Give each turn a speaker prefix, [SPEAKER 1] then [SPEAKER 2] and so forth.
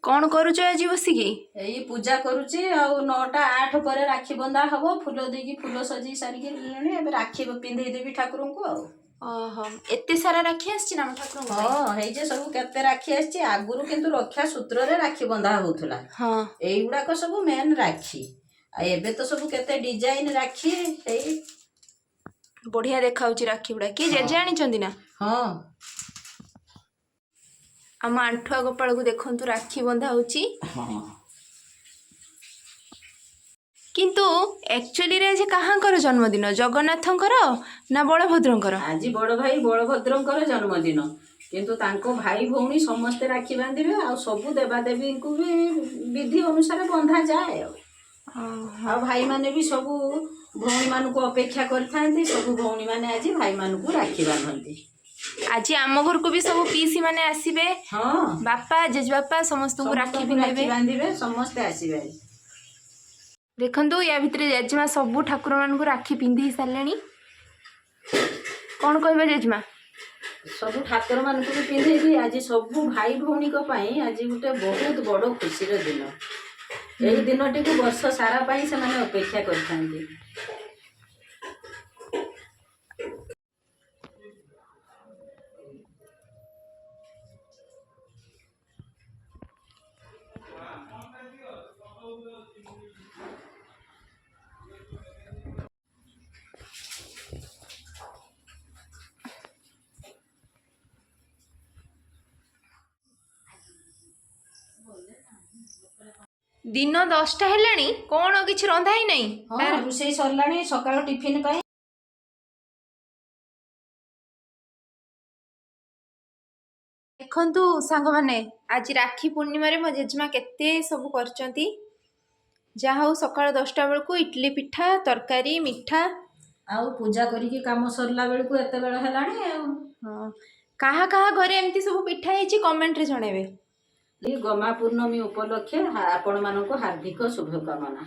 [SPEAKER 1] କ'ଣ କରୁଛ ଆଜି ବସିକି?
[SPEAKER 2] ଏଇ ପୂଜା କରୁଛି ଆଉ 9ଟା 8 ପରେ ରାକ୍ଷୀ ବନ୍ଧା ହବ। ଫୁଲ ଦେଇକି ଫୁଲ ସଜେଇ ସାରିକି ହେଲାଣି, ଏବେ ରାକ୍ଷୀ ପିନ୍ଧେଇ ଦେବି ଠାକୁରଙ୍କୁ ଆଉ।
[SPEAKER 1] ଓହୋ, ଏତେ ସାରା ରାକ୍ଷୀ ଆସିଛି ନା ଆମ ଠାକୁରଙ୍କ ପାଇଁ?
[SPEAKER 2] ହଁ, ହେଇ ଯେ ସବୁ କେତେ ରାକ୍ଷୀ ଆସିଛି। ଆଗରୁ କିନ୍ତୁ ରକ୍ଷା ସୂତ୍ରରେ ରାକ୍ଷୀ ବନ୍ଧା ହଉଥିଲା। ଏଇଗୁଡାକ ସବୁ ମେନ୍ ରାକ୍ଷୀ, ଆଉ ଏବେ ତ ସବୁ କେତେ ଡିଜାଇନ ରାକ୍ଷୀ ହେଇ।
[SPEAKER 1] ବଢିଆ ଦେଖାଉଛି ରାକ୍ଷୀ ଗୁଡା। କିଏ ଜେଜେ ଆଣିଛନ୍ତି ନା?
[SPEAKER 2] ହଁ।
[SPEAKER 1] ଆମ ଆଣ୍ଠୁଆ ଗୋପାଳକୁ ଦେଖନ୍ତୁ, ରାକ୍ଷୀ ବନ୍ଧା ହଉଛି। କିନ୍ତୁ ଆକ୍ଚୁଆଲିରେ ଆଜି କାହାଙ୍କର ଜନ୍ମଦିନ, ଜଗନ୍ନାଥଙ୍କର ନା ବଳଭଦ୍ରଙ୍କର?
[SPEAKER 2] ଆଜି ବଡ ଭାଇ ବଳଭଦ୍ରଙ୍କର ଜନ୍ମଦିନ, କିନ୍ତୁ ତାଙ୍କ ଭାଇ ଭଉଣୀ ସମସ୍ତେ ରାକ୍ଷୀ ବାନ୍ଧିବେ ଆଉ ସବୁ ଦେବାଦେବୀଙ୍କୁ ବି ବିଧି ଅନୁସାରେ ବନ୍ଧାଯାଏ ଆଉ। ଆଉ ଭାଇମାନେ ବି ସବୁ ଭଉଣୀମାନଙ୍କୁ ଅପେକ୍ଷା କରିଥାନ୍ତି। ସବୁ ଭଉଣୀମାନେ ଆଜି ଭାଇମାନଙ୍କୁ ରାକ୍ଷୀ ବାନ୍ଧନ୍ତି।
[SPEAKER 1] ଆଜି ଆମ ଘରକୁ ବି ସବୁ ପିଇସି ମାନେ ଆସିବେ। ବାପା, ଜେଜେବାପା ସମସ୍ତଙ୍କୁ ରାକ୍ଷୀ
[SPEAKER 2] ସମସ୍ତଙ୍କୁ ରାକ୍ଷୀ
[SPEAKER 1] ପିନ୍ଧେଇବେ।
[SPEAKER 2] ବାନ୍ଧିବେ, ସମସ୍ତେ ଆସିବେ।
[SPEAKER 1] ଦେଖନ୍ତୁ, ୟା ଭିତରେ ଜେଜେମା ସବୁ ଠାକୁରମାନଙ୍କୁ ରାକ୍ଷୀ ପିନ୍ଧେଇ ସାରିଲେଣି। କ'ଣ କହିବ ଜେଜେମା?
[SPEAKER 2] ସବୁ ଠାକୁରମାନଙ୍କୁ ବି ପିନ୍ଧେଇକି ଆଜି ସବୁ ଭାଇ ଭଉଣୀଙ୍କ ପାଇଁ ଆଜି ଗୋଟେ ବହୁତ ବଡ଼ ଖୁସିର ଦିନ। ଏଇ ଦିନଟିକୁ ବର୍ଷ ସାରା ପାଇଁ ସେମାନେ ଅପେକ୍ଷା କରିଥାନ୍ତି।
[SPEAKER 1] ଦିନ 10ଟା ହେଲାଣି, କ'ଣ କିଛି ରନ୍ଧା ହେଇନାହିଁ?
[SPEAKER 2] ହଁ, ରୋଷେଇ ସରିଲାଣି ସକାଳ ଟିଫିନ ପାଇଁ।
[SPEAKER 1] ଦେଖନ୍ତୁ ସାଙ୍ଗମାନେ, ଆଜି ରାକ୍ଷୀ ପୂର୍ଣ୍ଣିମାରେ ମୋ ଜେଜେମା କେତେ ସବୁ କରିଛନ୍ତି। ଯାହା ହଉ, ସକାଳ 10ଟା ବେଳକୁ ଇଟଲି ପିଠା, ତରକାରୀ, ମିଠା।
[SPEAKER 2] ଆଉ ପୂଜା କରିକି କାମ ସରିଲା ବେଳକୁ ଏତେ ବେଳ ହେଲାଣି ଆଉ।
[SPEAKER 1] ହଁ, କାହା କାହା ଘରେ ଏମିତି ସବୁ ପିଠା ହେଇଛି, କମେଣ୍ଟରେ ଜଣେଇବେ।
[SPEAKER 2] ଏଇ ଗମା ପୂର୍ଣ୍ଣମୀ ଉପଲକ୍ଷେ ଆପଣମାନଙ୍କୁ ହାର୍ଦ୍ଦିକ ଶୁଭକାମନା।